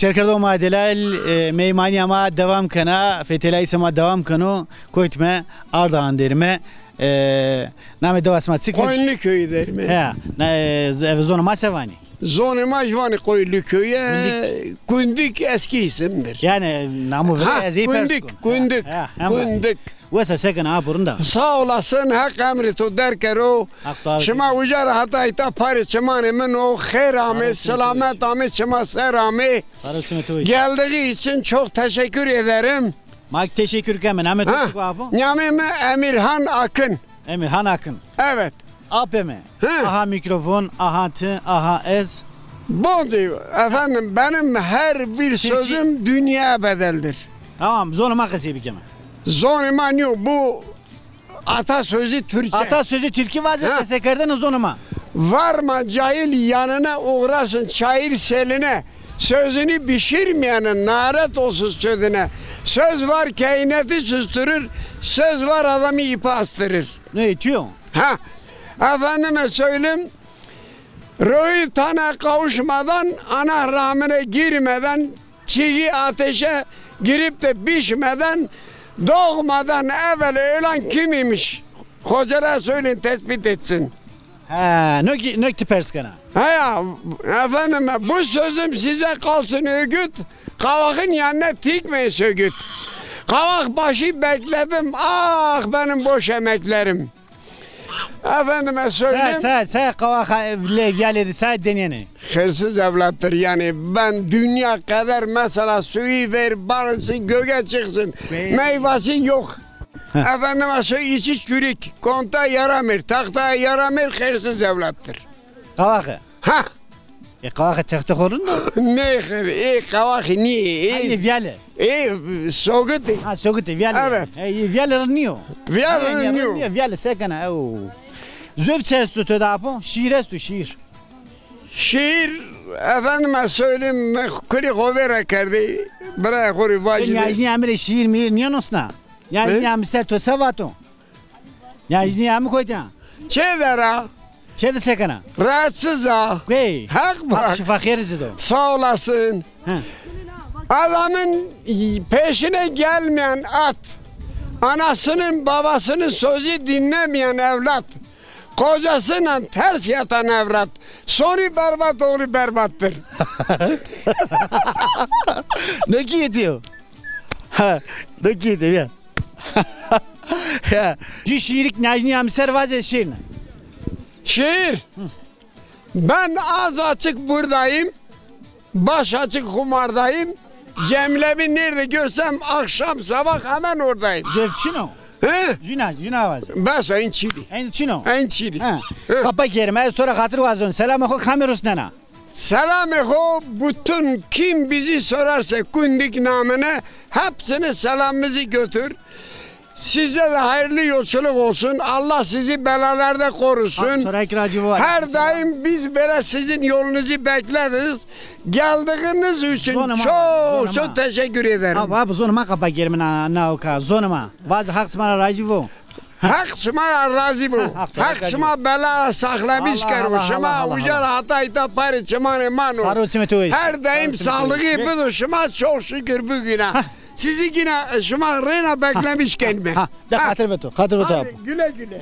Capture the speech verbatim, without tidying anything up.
Serkerdo ma delal, e, meymaniya ma devam kena, feteleyîsa ma devam keno, koytme, Ardahan derime, e, namê dewa sima çik? Koyunlu köyü derim. He, ne, e, z-, ev zonê ma se vanî? Zonê ma jî vanî Koyunlu köyü, Kundik. Kundik eski isimdir. Yani, namı vire. Ha, ez iyi Kundik, Kundik, Kundik. Wesa se kena, apo rind a? Sağ olasın, Heq emrê to derg kero. Heq to. Şima uca ra heta îta parê çimanê min o, xêr amê, selamet amê, çima ser amê. Sağ ol, çimê to. Geldiği için çok teşekkür ederim. Ma teşekkür keme. Namê to çik o, apo? Namê mi Emirhan Akın. Emirhan Akın. Evet. Apê mi. Hı. Aha mikrofon, aha ti, aha ez. Boncu, efendim, benim her bir sözüm dünyaya bedeldir. Tamam, zonê ma qesey bikeme. Zonê ma nîyo, bu atasözü Türkçe. Atasözü Türkçe vaze, qesekerdene zonê ma. Varma cahil yanına, uğrasın çayır seline. Sözünü pişirmeyenin nalet olsun sözüne. Söz var kainatı susturur, söz var adamı ipe astırır. Ne etiyor? Ha, efendime söyleyeyim, ruhu tana kavuşmadan, ana rahmine girmeden, çiği ateşe girip de pişmeden, doğmadan evvel ölen kim imiş? Hocalara söyleyin, tespit etsin. He, no ki, no ki ti pers kena. He ya, efendim, bu sözüm size kalsın öğüt, kavakın yanına tikmeyin sögüt. Kavak başı bekledim, ah benim boş emeklerim. Efendime söyleyeyim. Say, say, say, kavak, e, le, viyaledi, say deneyeni. Hırsız evlattır yani. Ben dünya kadar mesela suyu ver, barısı göge çıksın. Meyvesi yok. Efendime söyleyeyim, içi çürük. Konta yaramır, tahta yaramır, hırsız evlattır. Kavakı. Ha! E, kavakı texte xo rind o. Ne xêr, e, kavakı niye? E, viyale. E, sogıtı. Ha, sogıtı, viyale. Evet. E, viyale rind nîyo. Viyale rind nîyo. Viyale se kena, ew. Zöv çi esto to de, apo? Şiir esto, şiir. Şiir, efendime söyleyeyim, kulî xo vêra kerdî, birayê xo rê vajî. Nîyajnî emrê şiir mîr nîyeno sina? Nîyajnî emrê ser to se vato? Nîyajnî emrê koyta? Çê der a. Çê de se kena? Rahatsız a. Hey. Heq bak. Şifa xêr zî do. Sağ olasın. He. Adamın peşine gelmeyen at, anasının babasının sözü dinlemeyen evlat, kocasıyla ters yatan evlat, sonu berbat, oğlu berbattır. Ne ki yetiyor? Ha, ne ki yetiyor ya? Ya. Ju şiirik nîyajnî emrê ser vaze şiir ne. Şiir. Ben az açık buradayım, baş açık humardayım. Cemilemi nerede görsem akşam sabah hemen oradayım. Zöv çin o? He? Juna, juna vaze. Bes, en çî dî. En çin o? En çî dî. He. He. Kapa kerime, ez to ra xatir wazon. Selamê xo kamî rusnena? Selamê xo, bütün kim bizi sorarsa Kundik namına, hepsine selamımızı götür. Size de hayırlı yolculuk olsun. Allah sizi belalarda korusun. Her daim biz böyle sizin yolunuzu bekleriz. Geldiğiniz için çok çok teşekkür ederim. Abi, abi, zonê ma qapa kerime na, na oka, zonê ma. Vaz Heq sima ra razî bo. Heq sima ra razî bo. Heq sima bela ra saxlamiş kero. Şima uca ra hata îta parê çimanê ma no. Her daim sağlığı bido şima, çok şükür bugüne. Sizi yine şima reyna beklemiş kenime. De xatir ve to, xatir ve to. Güle güle.